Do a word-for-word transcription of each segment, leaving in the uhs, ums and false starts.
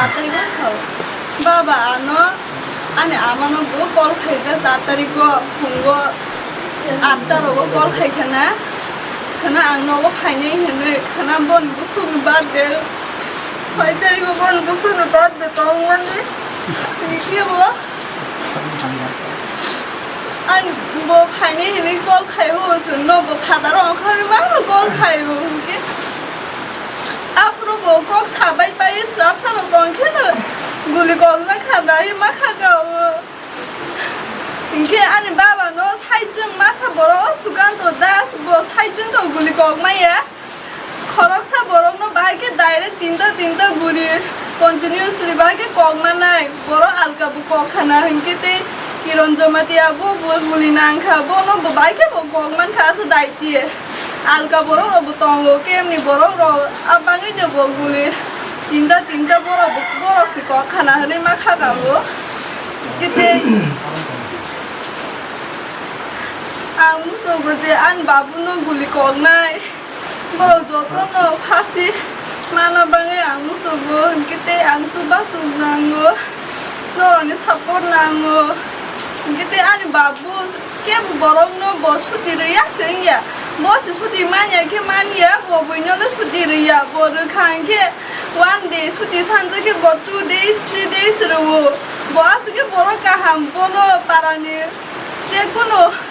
Baba, ano ani amano bo call khaijak, char tarikh o phungo atta rogo call khai khana, khana ang nogo phainai hinwi, khana boni bwswkni birthday, soi tarikh o boni bwswkni birthday tongmani, hwnkhe bo ang bo phainai hinwi call khai o, chwngno bo phataro ongkhorwi mano call khai o, hwnkhe aphuru bo kok sabai pai, slap salo tong kheno guli kokjak kha da, hima kha ka o. Hinkhe ani baba no saichwng masa borok o Sukanto Das bo saichwng to guli kok maya. Khoroksa borok no bahai khe direct tinta tinta guli continuously bahai khe kok manai. Borok alka bo kok khana hinkhe tei Kiron Jamatia bo bo guli nang kha, bono bo bahai khe bo kok man kha asa daiti. Alka borok rok bo tongo, kemni borok rok a bagwi no bo guli tinta tinta borok bo, borok se kok khana hinwi ma kha ka o. Khe tei ang muchungo je ani babu no guli koknai, borok joto no phasi mana bagwi ang muchungo, hinkhe tei ang chubachu nango, norokni support nango, hinkhe tei ani babu kebo borokno bo suti rwya se wngya. Bo se suti manya khe manya, bo buino le suti rwya. Bo rwkha hinkhe one day suti sanjak khe bo two days, three days rwo. Bo aswk khe borok kaham, bono parani jekunu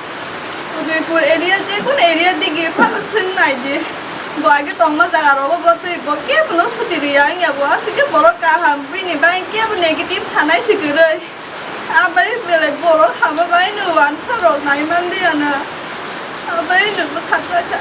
Udaipur area, jekunu area digi phano swng nai di. Bo age tongma jaga rogo bo twi bo kebono suti rwya wngya. Bo aswk khe borok kaham, bini bai kebo negative sanai se kwrwi. Abai belai borok haba bai no wansa rok nai man liya na. Abai no bwkha chakha.